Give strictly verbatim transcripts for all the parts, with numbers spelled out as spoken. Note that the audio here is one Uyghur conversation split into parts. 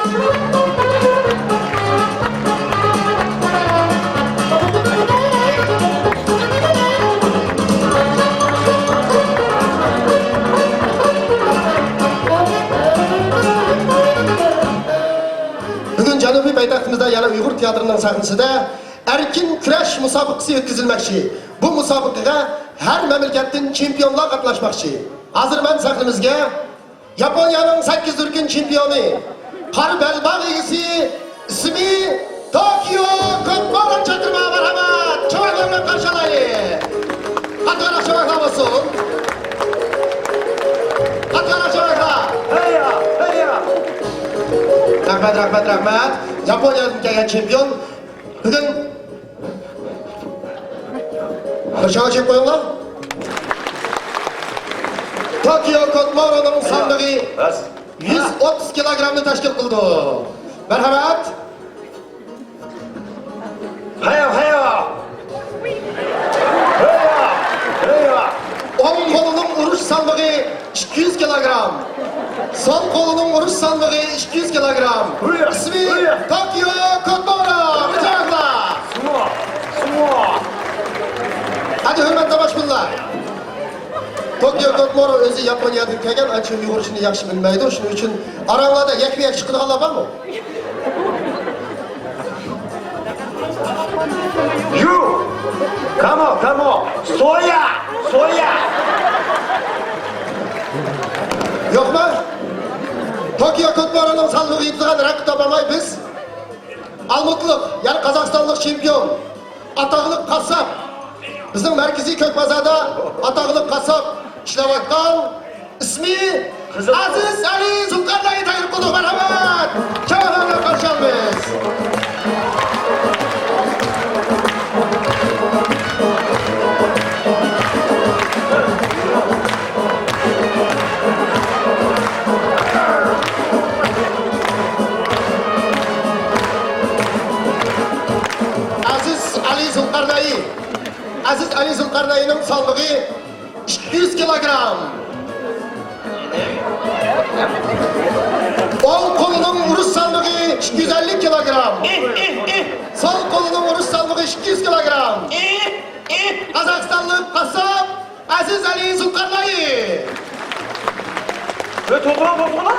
بۈگۈن جەنۇبىي پايتەختىمىزدە يەنە ئۇيغۇر تىياتىرىنىڭ سەھنىسىدە ئەركىن كۈرەش مۇسابىقىسى ئۆتكۈزۈلمەكچى. بۇ مۇسابىقىگە ھەر مەملىكەتتىن چېمپىيونلار قاتناشماقچى. ھازىر مەن سەھنىمىزگە ياپونىيەنىڭ سەككىز دۈركۈم چېمپىيونى، قارا بەلباغ ئىگىسى، ئىسمى توكيو كوتمورونى چاقىرىمەن، مەرھەمەت! چوڭ ئەللەر بىلەن قارشى ئالايلى! قاتتىق ئالقىش چوڭ ئەللەر بولسۇن! قاتتىق ئالقىش چوڭ ئەللەر! ھەييا! ھەييا! رەھمەت، رەھمەت، رەھمەت! ياپونىيەدىن كەلگەن چېمپىيون. بۈگۈن بىر چاڭ ئېچىپ قويۇڭلار. توكيو كوتمورونىڭ سالمىقى يۈز ئوتتۇز كىلوگرامنى تەشكىل قىلىدۇ. مەرھەمەت. ھەييا، ھەييا. ھەييا، ھەييا. ئوڭ قولىنىڭ ئۇرۇش سالمىقى ئىككى يۈز كىلوگرام. سول قولىنىڭ ئۇرۇش سالمىقى ئىككى يۈز كىلوگرام. ئىسمى توكيو كوتمورو. بىر چاڭلار. سۇمو، سۇمو. ھەدە، ھۆرمەتلى تاماشىبىنلار. توكيو كوتمورو ئۆزى ياپونىيەدىن كەلگەن، ئانچە ئۇيغۇرچىنى ياخشى بىلمەيدۇ. شۇنىڭ ئۈچۈن ئاراڭلاردا يەكمۇ يەك چىقىدىغانلار بارمۇ؟ يۇ! كامو، كامو! سويا! سويا! يوقمۇ؟ توكيو كوتمورونىڭ سالمىقىغا يېتىدىغان رەقىب تاپالماي بىز ئالمۇتىلىق، يەنى قازاقىستانلىق چېمپىيون، ئاتاقلىق قاسساپ، بىزنىڭ مەركىزىي كۆك بازاردا ئاتاقلىق قاسساپ ئىشلەۋاتقان، ئىسمى ئەزىز ئەلى زۇلقەرنەينى تەكلىپ قىلدۇق. مەرھەمەت! چوڭ ئەللەر بىلەن قارشى ئالىمىز. ئەزىز ئەلى زۇلقەرنەي. ئەزىز ئەلى زۇلقەرنەينىڭ سالمىقى ئىككى يۈز كىلوگرام. ئوڭ قولىنىڭ ئۇرۇش سالمىقى ئىككى يۈز ئەللىك كىلوگرام. ئېھ، ئېھ، ئېھ. سول قولىنىڭ ئۇرۇش سالمىقى ئىككى يۈز كىلوگرام. ئېھ، ئېھ. قازاقىستانلىق قاسساپ ئەزىز ئەلى زۇلقەرنەي. ئەي، توختىغىنا، توختىغىنا.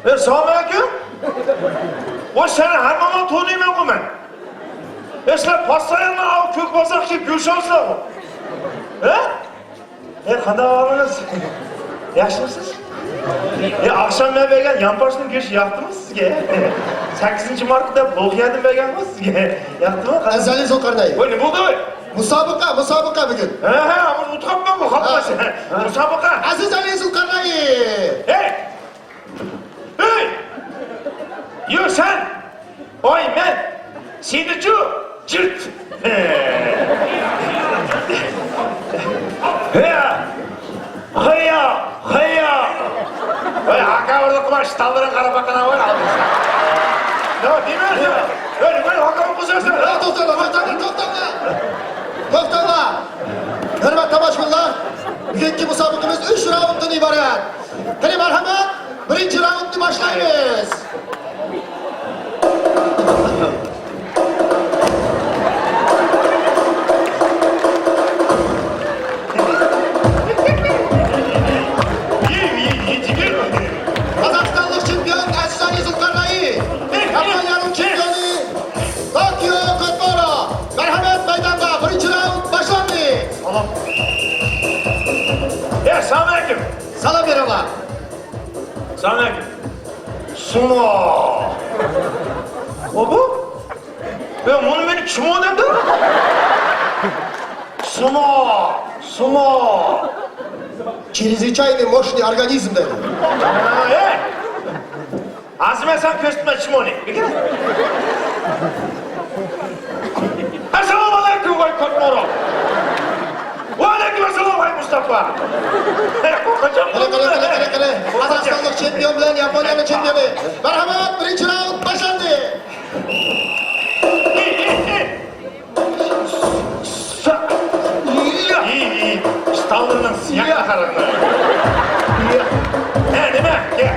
ئەي، سالام ئەلەيكۇم. ۋاي، سېنى ھەممىڭلارنى تونۇيمەنغۇ مەن. ئەي، سىلەر پاسسايانلا ئاۋۇ كۆك بازارغا كېلىپ گۆش ئالىسىلەرغۇ؟ ھە؟ ئەي، قانداق ئەھۋالىڭىز؟ ياخشىمۇسىز؟ ئەي، ئاخشام مەن بەرگەن يانپاشنىڭ گۆشى ياقتىمۇ سىزگە؟ سەككىزىنچى مارتتا بولغا يەردىن بەرگەنغۇ سىزگە؟ ياقتىمۇ؟ ئەزىز ئەلى زۇلقەرنەي. ۋاي، نېمە بولدى؟ مۇسابىقە، مۇسابىقە بۈگۈن. ھە، ھە، ئۇنى ئۇتقانمەنغۇ، خاپماسەن. ھە. مۇسابىقە. ئەزىز ئەلى زۇلقەرنەي. ھەي! ھەي! يو، سەن! ۋاي، مەن! سېنىچۇ؟ جىرت! ھەي! ھەي! ھەي! ھەي! ۋاي، ھاكاۋۇرلۇق قىلما، ئىشتانلىرىڭغا قاراپ باققىنا، ۋاي، ئالدىڭ. نېمە دېمە؟ ھەي، نېمە ھاكاۋۇرلۇق قىلىسەن؟ ھە، توختاڭلار، توختاڭلار، توختاڭلار! توختاڭلار! ھۆرمەتلى تاماشىبىنلار، بۈگۈنكى مۇسابىقىمىز ئۈچ راۋندتىن ئىبارەت. قېنى، مەرھەمەت، بىرىنچى راۋندنى باشلايمىز. قازاقىستانلىق چېمپىيون ئەزىز ئەلى زۇلقەرنەي، ياپونىيەنىڭ چېمپىيونى توكيو كوتمورو. مەرھەمەت، مەيدانغا، بىرىنچى راۋند باشلاندى. ئەسسالامۇئەلەيكۇم. سالام بېرىڭلار. سالام ئەلەيكۇم. سۇمو. ئو، بۇ؟ ئە، مۇنى مېنى كىمۇ دەپتۇ؟ سۇمو، سۇمو. Чрезвычайный мощный организм دەيدۇ. ئە، ھازىر مەن ساڭا كۆرسىتىمەن سۇمونى. ئەسسالامۇئەلەيكۇم، ۋاي كوتمورو. ۋەئەلەيكۇم ئەسسالام، ۋاي مۇستاپا. قاچان قېنى، قېنى، قېنى، قېنى، قېنى. قازاقىستانلىق چېمپىيون بىلەن ياپونىيەنىڭ چېمپىيونى. مەرھەمەت، بىرىنچى راۋند باشلاندى. ئىشتانلىرىنىڭ سىياقى قارىدى. ھە، نېمە؟ كەل.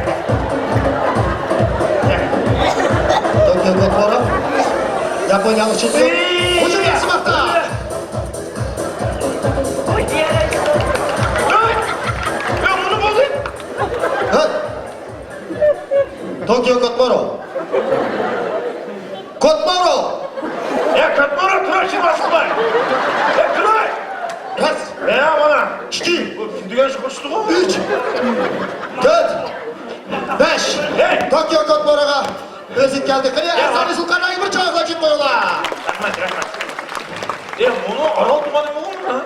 ياپونىيەلىك چېمپىيون ھۇجۇم ياسىماقتا. ھە؟ توكيو كوتمارو. كوتمارو! ئە، كوتمارو، تۇراي، شۇ باسقىماي. ئە، تۇراي! راست. ئە، مانا. ئىككى. بۇ دېگەن شۇ قوشتىغۇ. ئۈچ. تۆت. بەش. ھەي! توكيو كوتماروغا ئۆزى كەلدى. قېنى، ئەسەرنى سۇلقارنايى بىر چاغلار چىقىپ قويۇڭلار. رەھمەت، رەھمەت. ئە، بۇنى ئارال تۇغانى بولغانمۇ؟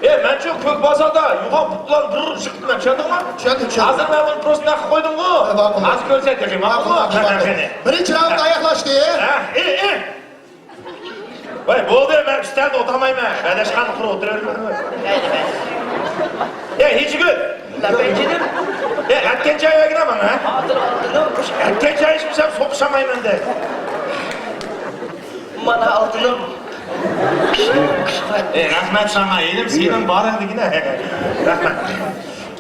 ئە، مەنچۇ كۆك بازاردا يوغان پۇتلار بىر چىقتى، مەن چۈشەندىڭمۇ؟ چۈشەندىم، چۈشەندىم. ھازىر مەن بۇنى پروستنى ھەققە قويدۇمغۇ. ئە، ماقۇل. ھازىر كۆرسەت تېخى، ماقۇلمۇ؟ ماقۇل، ماقۇل، ماقۇل. بىرىنچى راۋند ئاياغلاشتى. ھە، ئى، ئى. ۋاي، بولدى، مەن ئۈستەلدە ئولتۇرمايمەن. بەدەشخان قۇرۇپ ئولتۇرۇۋېرىمەن. ئە، ھېچگۈل. لەببەي جېنىم. ئە، ئەتكەن چاي بەرگىنە ماڭا، ھە؟ ھازىر ئالدىنىم. ئەتكەن چاي ئىچمىسەم سوقۇشالمايمەن دە. مانا ئالدىنىم. ئە، رەھمەت ساڭا، ئىنىم، سېنىڭ بارىڭ دېگىنە. رەھمەت.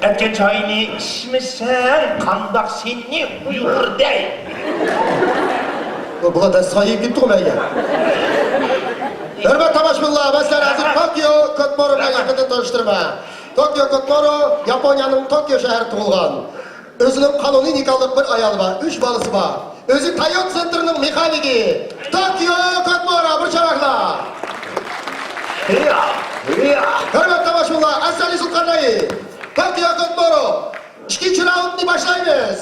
ئەتكەن چاينى ئىچمىسەڭ، قانداق سېنى ئۇيغۇر دەي؟ بۇ، بۇلار دەستىخان يېيىپ كېتىپتىغۇ مەيگە. ھۆرمەت تاماشىبىنلار، مەن سىلەرنى ھازىر توكيو كوتمارو بىلەن يېقىندىن تونۇشتۇرىمەن. توكيو كوتمارو ياپونىيەنىڭ توكيو شەھىرىدە تۇغۇلغان. ئۆزىنىڭ قانۇنىي نىكاھلىق بىر ئايالى بار، ئۈچ بالىسى بار. ئۆزى تايوتا سېنتىرىنىڭ مېخانىكى. توكيو كوتمارو، بىر چاۋاكلار. ھىيا، ھىيا. ھۆرمەت تاماشىبىنلار، ئەسەرنى سۇلقارنايى. توكيو كوتمارو. ئىككىنچى راۋندنى باشلايمىز.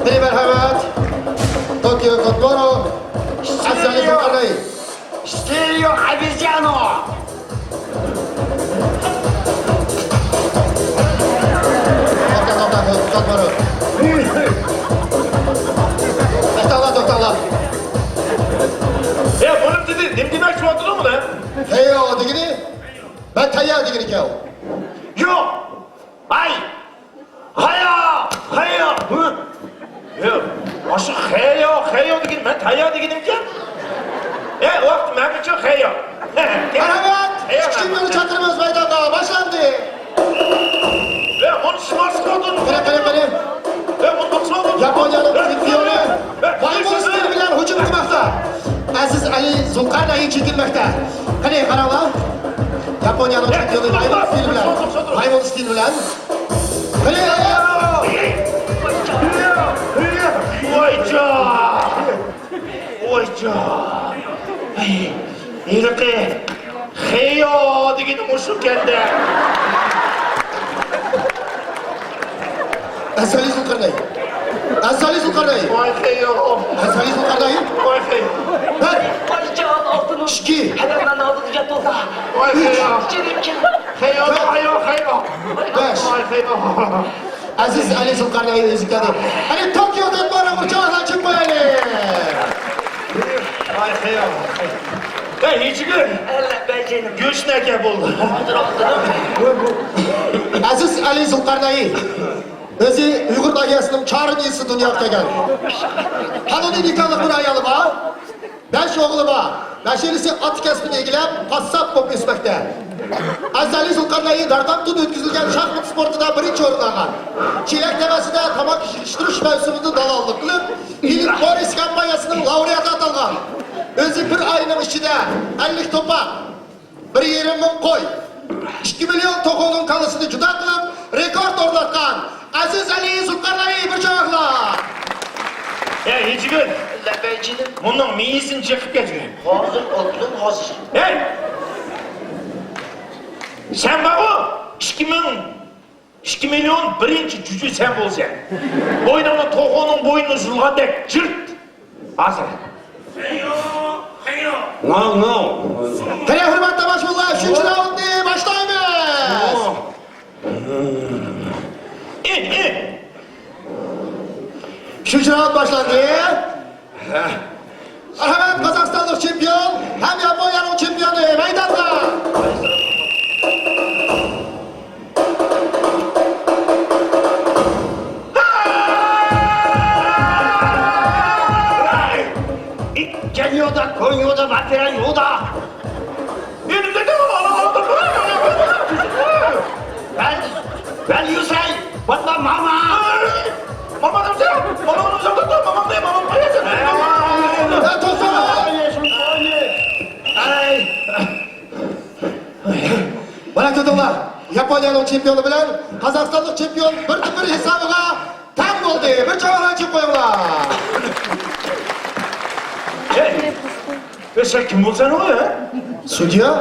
قېنى، مەرھەمەت. توكيو كوتمارو. ئەسەرنى سۇلقارنايى. ستىرىيو ئابىزيانو. توختا، توختا، توختا، توختا. توختاڭلار، توختاڭلار. ئە، بۇنىڭ دېدى، نېمە دېمەكچى بولۇۋاتىدۇ بۇ؟ ھەييا دېگىنى، مەن تەييار دېگىنى ئىكەن. يوق. ھاي! خەييا! خەييا! ھە؟ يا، ئاشۇ خەييا، خەييا دېگىنى مەن تەييار دېگىنىمكەن. ئە، ۋاقىت مەنمىچۇ خەييا. مەرھەمەت! ئىككى مېنى چاقىرىمىز مەيدانغا. باشلاندى. ئە، بۇنى شىماسقا ئوتۇن. قېنى، قېنى، قېنى. ئە، بۇنى بۇقسا ئوتۇن. ياپونىيەنىڭ چېمپىيونى. ئە، مايمۇن ئىستىلى بىلەن ھۇجۇم قىلماقتا. ئەزىز ئەلى زۇلقارنەين چېكىنمەكتە. قېنى، قاراڭلار. ياپونىيەنىڭ چېمپىيونى مايمۇن ئىستىلى بىلەن. مايمۇن ئىستىلى بىلەن. قېنى! ۋايجان! ۋايجان! ھېلىقى خېييا دېگىنى مۇشۇكەندە. ئەزەلى زۇلقەرنەين. ئەزەلى زۇلقەرنەين. ۋاي خېييا. ئەزەلى زۇلقەرنەين. ۋاي خېييا. بىر. ۋايجان ئالتۇنۇم. ئىككى. ھەدەمنىڭ ئالدىدا ياتىۋاتىدۇ. ۋاي خېييا. خېييا، خېييا، خېييا. بەش. ۋاي خېييا. ئەزىز ئەلى زۇلقەرنەين ئۆزى كەلدى. ئەلى توكيودىن بارا بىر چاغلار چىقىپ قويايلى. ۋاي خېييا. ۋاي ھېچگۈل. ئەللە بەجىنىم. گۆشنى ئەكەل بولدى. ئەزىز ئەلى زۇلقەرنەين. ئۆزى ئۇيغۇر ناھىيەسىنىڭ چارىن يېزىسى دۇنياغا كەلگەن. قانۇنىي نىكاھلىق بىر ئايالى بار. بەش ئوغلى بار. بەشىنچىسى ئاتا كەسپىنى ئىگىلەپ، قاسساپ بولۇپ ئۆسمەكتە. ئەزەلى زۇلقەرنەين دارقان تۈن ئۆتكۈزۈلگەن شاھمات سپورتىدا بىرىنچى ئورۇن ئالغان. چېلەك تەۋەسىدە تاماكا يىغىشتۇرۇش مەۋسۇمىدا دالاللىق قىلىپ، ئېلىت بورىس كامپانىيەسىنىڭ لاۋرېئاتى ئاتالغان. ئۆزى بىر ئاينىڭ ئىچىدە ئەللىك توپا، بىر يېرىم مىڭ قوي، ئىككى مىليون توخۇنىڭ كالىسىنى جۇدا قىلىپ، رېكورت ئورناتقان ئەزىز ئەلى زۇلقەرنەين بىر چاۋاكلار. ئەي، ھېچگۈل. لەببەي جېنىم. مۇنىڭ مېيىسىنى چېقىپ كەتكىن. ھازىر ئولتۇرۇڭ، ھازىر. ھەي! سەن بارغۇ، ئىككى مىڭ ئىككى مىليون بىرىنچى جۈجۈ سەن بولىسەن. بوينۇڭنى توخۇنىڭ بوينىنى زۇلغاندەك جىرت. ھازىر. ناۋ، ناۋ. قېنى، ھۆرمەتلى تاماشىبىنلار، ئۈچىنچى راۋندنى باشلايمىز. ئېھ، ئېھ. ئۈچىنچى راۋند باشلاندى. مەرھەمەت، قازاقىستانلىق چېمپىيون ھەم ياپونىيەنىڭ چېمپىيونى مەيدانغا! ئىت جەنيودا، كونيودا، ۋەتىرەن يودا. ماما! ماما نېمىسى؟ ماما نېمىسى؟ ماما نېمىسى؟ ماما نېمىسى؟ ھە، توسا! مانا كۆردۈڭلار، ياپونىيەنىڭ چېمپىيونى بىلەن قازاقىستانلىق چېمپىيون بىردىن بىر ھېسابىغا تەڭ بولدى. بىر چاۋاك چېلىپ قويۇڭلار. ھەي، سەن كىم بولىسەن ئۇ، ھە؟ سۇديا.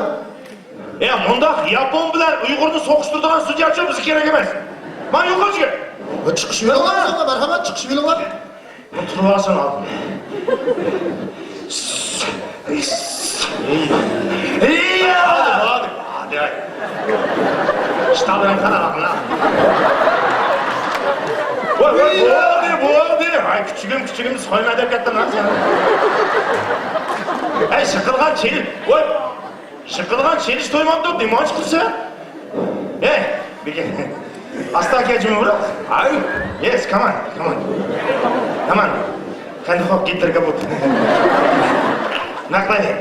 يا، مۇنداق ياپون بىلەن ئۇيغۇرنى سوقۇشتۇرىدىغان سۇدياچۇ بىزگە كېرەك ئەمەس. مانا يوقال چىقىپ. چىقىشىۋېلىڭلار، مەرھەمەت، چىقىشىۋېلىڭلار. تۇرۇۋالسۇن ئالدىم. شتابىنى قاراۋاقلا. ۋاي، ۋاي، بولدى، بولدى. ھاي، كۈچۈكۈم، كۈچۈكۈم، سويما دەپ كەتتىم ھە سەن. ھەي، شىقىلغان چېلىپ. ۋاي. شىقىلغان چېلىش تويمامدۇ، دېماچ قىلسا. ھەي، بېكىن. ئاستا كەچمە، بىراق. ھاي. يېس، كامان، كامان. كامان. قانداق خوپ، گىتلېر كاپۇت. ناقلايلى.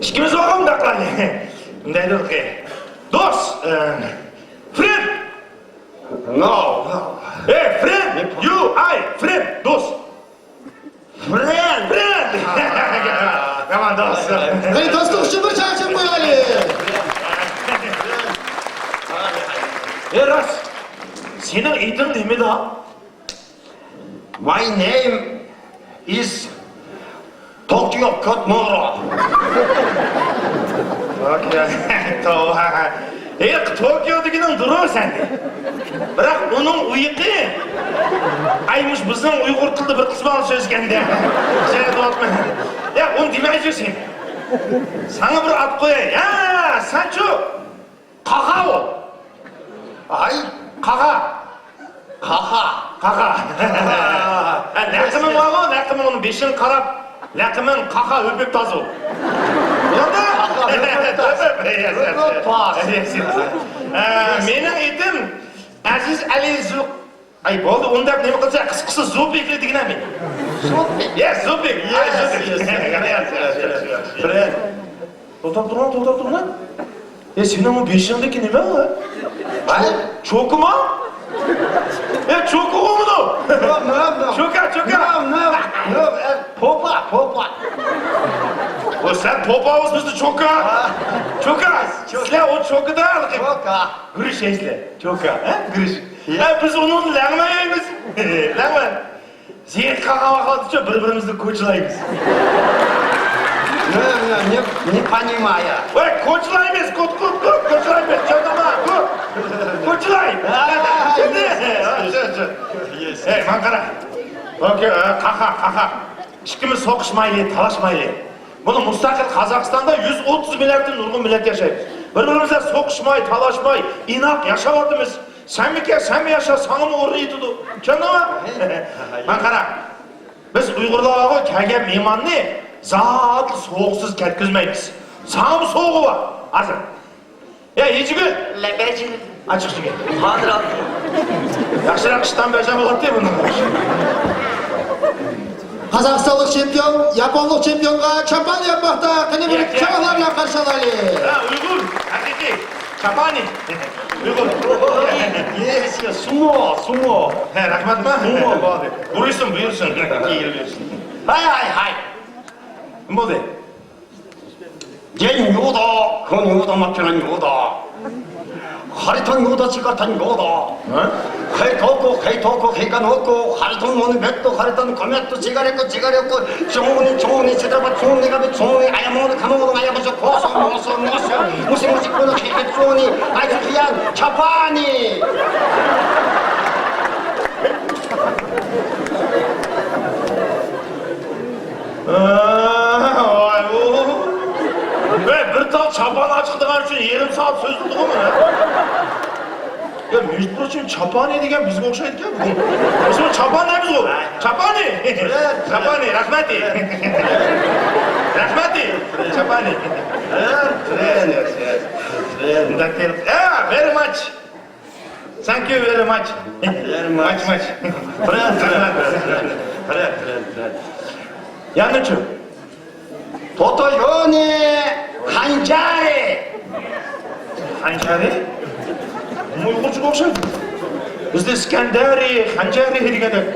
ئىككىمىز بولغان ناقلايلى. مۇنداق دېدۇقى. دوست، ئە، فرېند. نو. ھەي، فرېند، يۇ، ئاي، فرېند، دوست. فرېند! فرېند! يامان دوست. قېنى، دوستلۇق ئۈچۈن بىر چاقچىلىق قويايلى. ھەي، راست. سېنىڭ ئېتىڭ نېمىدا؟ My name is Tokyo Kotmoro. توكيو. توۋا. ھېلىقى توكيو دېگىنىڭ دۇرۇس ئەمدى. بىراق ئۇنىڭ ئۇيىقى. ئاي، مۇشۇ بىزنىڭ ئۇيغۇر تىلىدا بىر قىسمى سۆزگەندە. شۇنداق دەۋاتىمەن. يا، ئۇنى دېمەيچۇ سەن. ساڭا بىر ئات قوياي. يا، سەنچۇ. قاغا ئۇ. ھاي، قاغا. قاغا. قاغا. ھە، لەقىمىڭ بارغۇ، لەقىمىڭ ئۇنىڭ بېشىنى قاراپ، لەقىمىڭ قاغا ھۆپۈپ تازۇ. بولدى؟ قاغا ھۆپۈپ تاز. ھۆپۈپ تاز. ھە، مېنىڭ ئېتىم ئەزىز ئەلى زۇ-، ئاي، بولدى، ئۇنداق نېمە قىلسا، قىسقىسى زۇبېكلى دېگىنە مېنىڭ. زۇبېك؟ يەس، زۇبېك. يەس، يەس، يەس. توختاپ تۇرغىن، توختاپ تۇرغىن. ئە، سېنىڭ بېشىڭدىكى نېمە ئۇ؟ ھە؟ چوكىما؟ ئە، چوكىغۇ بۇ؟ نو، نو، نو. چوكا، چوكا. نو، نو، نو، ئە، پوپا، پوپا. ئۇ سەن پوپا بولسا بىزدە چوكا. ھا. چوكا. چوكا. سىلەر ئۇ چوكىدا ھېلىقى. چوكا. گۈرۈش يەيسىلەر. چوكا، ھە؟ گۈرۈش. يە. ئە، بىز ئۇنىڭدىن لەڭمەن يەيمىز. لەڭمەن. زېرىك قالغان ۋاقىتلاردا بىر-بىرىمىزنى كوچىلايمىز. Не, не, не, не понимаю. ۋاي، كوچىلايمىز، كوت، كوت، كوت، كوچىلايمىز، چاتاما، كوت. كوچىلاي. ھە، ھە، ھە، يېس، يېس، يېس. ھەي، ماڭا قارا. ئوكەي، ئە، قاقا، قاقا. ئىككىمىز سوقۇشمايلى، تالاشمايلى. بۇنى مۇستەقىل قازاقىستاندا يۈز ئوتتۇز مىللەتتىن نۇرغۇن مىللەت ياشايمىز. بىر-بىرىمىز بىلەن سوقۇشماي، تالاشماي، ئىناق ياشاۋاتىمىز. سەنمۇكەن، سەنمۇ ياشا، ساڭىمۇ ئورۇن يېتىدۇ. چۈشەندىڭمۇ؟ ماڭا قارا. بىز ئۇيغۇرلار بارغۇ، كەلگەن مېھماننى زادى سوغۇقسىز كەتكۈزمەيمىز. ساڭىمۇ سوغۇقى بار. ھازىر. يا، ھېجىگۈل! لەبەي جىگىل. ئاچچىق جىگىل. ھازىر ئالدىم. ياخشىراق ئىشتان بەرسەم بولاتتى بۇنى. قازاقىستانلىق چېمپىيون ياپونلۇق چېمپىيونغا چاپان ياپماقتا. قېنى بىر چاۋاكلار بىلەن قارشى ئالايلى. ھە، ئۇيغۇر، ھەقىقىي. چاپانى. ئۇيغۇر. يېس، يېس، سۇمو، سۇمو. ھە، رەھمەتمۇ؟ سۇمو. بولدى. بۇيرۇسۇن، بۇيرۇسۇن. كېيىن بۇيرۇسۇن. ھاي، ھاي، ھاي. بولدى. جەن يودا، كون يودا، ماكران يودا. خارىتان يودا، چىكارتان يودا. ھە؟ خەيتوكو، خەيتوكو، خەيكانوكو، خارىتان مونۇ بەتتو، خارىتان كومەتتو، چىگاريوكو، چىگاريوكو، چوڭنى، چوڭنى، چىترابات چوڭنى، گابى چوڭنى، ئايامونى، كاماغولۇڭ، ئاياغوسو، كوسو، موسو، موسو، موسى، موسى، كونو، خېخېت، چوڭنى، ئايتىخىيان، چاپانى. ۋاي، ئۇ. ۋە بىر تال چاپان ئاچىقىدىغان ئۈچۈن يېرىم سائەت سۆزلىدىغۇ مانا. يا، مېجبۇر ئۈچۈن چاپانى دېگەن بىزگە ئوخشايدىكەن بۇ. بىز بۇ چاپان دەيمىزغۇ. چاپانى. چاپانى، رەھمەتى. رەھمەتى. چاپانى. مۇنداق دەيمىز. ھە، very much. Thank you very much. Very much. Much, much. Friend, friend, friend, friend. Friend, friend, friend. يەنىچۇ؟ توتويونى خانجارى. خانجارى؟ ئۇيغۇرچىغا ئوخشايدۇ. بىزدە ئىسكەندەرى، خەنجەرى دېگەندەك.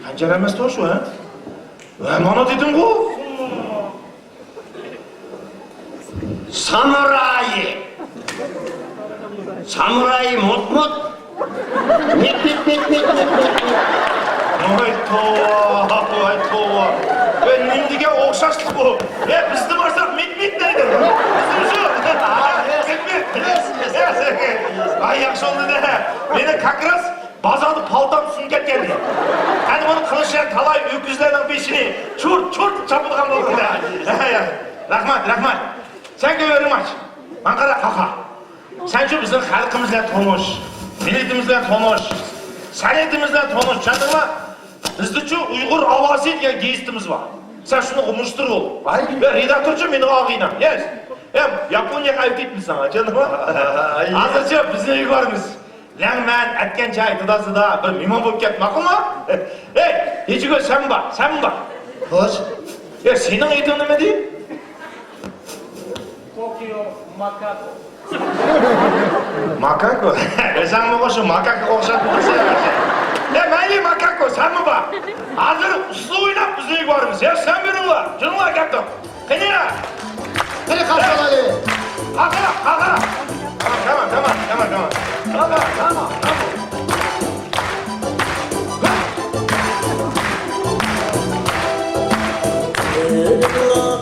خەنجەر ئەمەستۇ شۇ، ھە؟ ۋە مانا دېدىمغۇ. سامۇرايى. سامۇرايى مۇت-مۇت. مىت-مىت، مىت-مىت، مىت-مىت. ۋاي توۋا، ۋاي توۋا. ۋە نېمە دېگەن ئوخشاشلىق بۇ؟ ھە، بىزدە بارساق مىت-مىت دەيدۇ. بىزدە شۇ. مىت-مىت. ۋاي ياخشى بولدى-دە. مېنى كاكراس بازاردا پالتام سۇنۇپ كەتكەن. قېنى بۇنى قىلىشى تالاي ئۆكۈزلەرنىڭ بېشىنى چۇرت-چۇرت چاپىدىغان بولدۇم-دە. رەھمەت، رەھمەت. سەن كۆرۈڭ ئاچ. ماڭا قارا، قاقا. سەنچۇ بىزنىڭ خەلقىمىز بىلەن تونۇش، مىللىتىمىز بىلەن تونۇش، سەنئىتىمىز بىلەن تونۇش، چۈشەندىڭمۇ؟ بىزدىچۇ ئۇيغۇر ئاۋازى دېگەن گېزىتىمىز بار. سەن شۇنى ئومۇشتۇرۇۋال. ۋاي. يا رېداكتورچۇ مېنىڭ ئاغىنەم. يەس. يا ياپونىيەگە ئەۋېتىپ كېتىمسەن، چۈشەندىڭمۇ؟ ھازىرچۇ بىزنى ئۆيگە بارىمىز. لەڭمەن ئەتكەن چاي تۇتاسىدا بىر مېھمان بولۇپ كەت، ماقۇلمۇ؟ ھەي، ھېچىگۆ سەنمۇ بار، سەنمۇ بار. خوش. يا سېنىڭ ئېتىڭ نېمە دېدى؟ توكيو ماكاكو. ماكاكو؟ يا سەنمۇ شۇ ماكاكوغا ئوخشاپ كېتىسەن. يا مەيلى ماكاكو، سەنمۇ بار. ھازىر ئۇسسۇل ئويناپ بىزنى ئۆيگە بارىمىز. يا سەن بېرىڭلار، جېنىڭلار كەتتىڭ. قېنى؟ قېنى قارشى ئالايلى. قاقا، قاقا. تامام، تامام، تامام، تامام. قاقا، تامام، تامام.